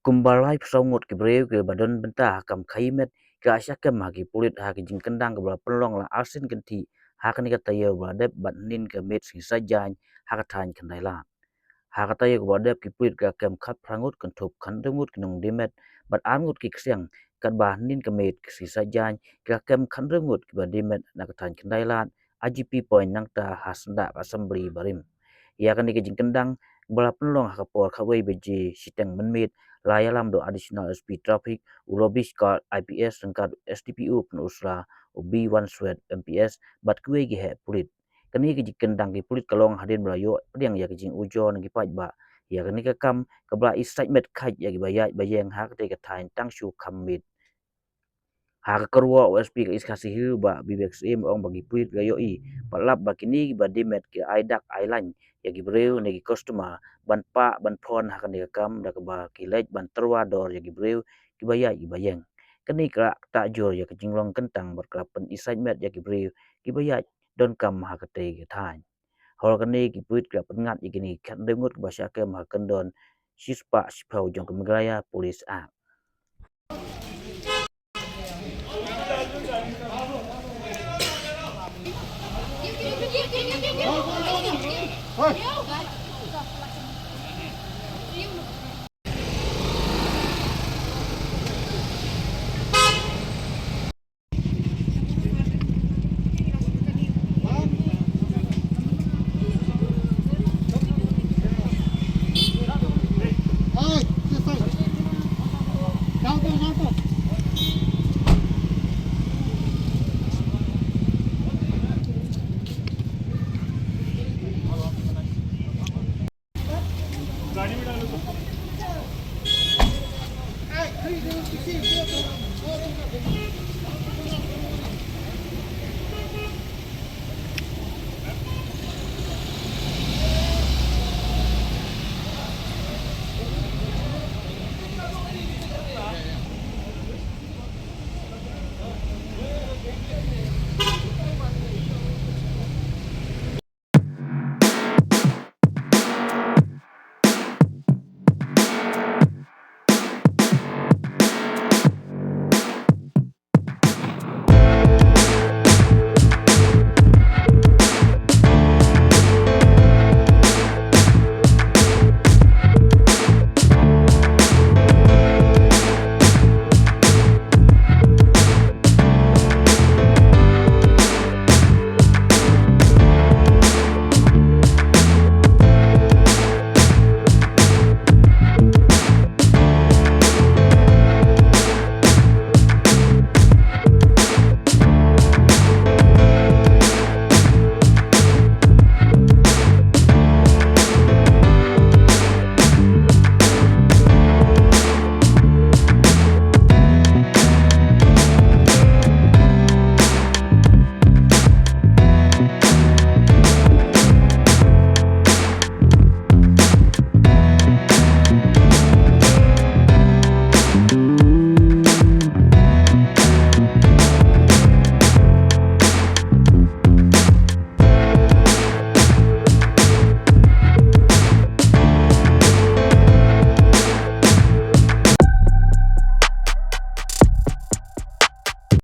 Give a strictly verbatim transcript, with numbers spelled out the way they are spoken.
Kumba laiphew saw ngut ki briew kiba don bynta ha kam khaïi met ki la shah kem ha ki pulit ha ka jingkyndang kaba la pynlong la arsien kynthih ha kane ka taïew ba la dep bad hynnin ka miet sngi Saitjaiñ ha ka thaiñ Khyndailad. Ha ka taïew kaba la dep ki pulit ki la kem khatphra ngut, kynthup khathynriew ngut ki nongdie met bad ar ngut ki ksiang, katba hynnin ka miet sngi Saitjaiñ ki la kem khathynriew ngut kiba die met na ka thaiñ Khyndailad, IGP Point, nangta ha syndah ka Assembly barim. Ïa kane ka jingkyndang ba la pynlong ha ka por khatwei baje shiteng mynmiet la ïalam da u Additional SP Traffic, u Lobish Kar IPS, ryngkat u SDPO Pynursla, u B Wanswet MPS bad kiwei ki heh pulit. Kane ka jingkyndang ki pulit ka long hadien ba la ïoh pdiang ïa ka jingujor na ki paidbah ïa kane ka kam kaba la isait met kheit ïa kiba ïaid ba ïeng ha katei ka thaiñ tang shu kham miet. Ha ka kyrwoh, u SP ka East Khasi Hills, Bah Vivek Syiem, u ong ba ki pulit ki la ïohi patlap ba kine kiba die met ki ai dak ai lain ïa ki briew ne ki customer ban pah ban phone ha kane ka kam, da kaba ki leit ban tyrwa dor ïa ki briew kiba ïaid kiba ïeng. Kane ka la ktah jur ïa ka jinglong kyntang bad ka la pynisait met ïa ki briew kiba ïaid donkam ha katei ka thaiñ. Halor kane, ki pulit ki la pynngat ïa kine ki khathynriew ngut kiba shah kem ha ka kyndon shispah shiphew jong ka Meghalaya Police Act.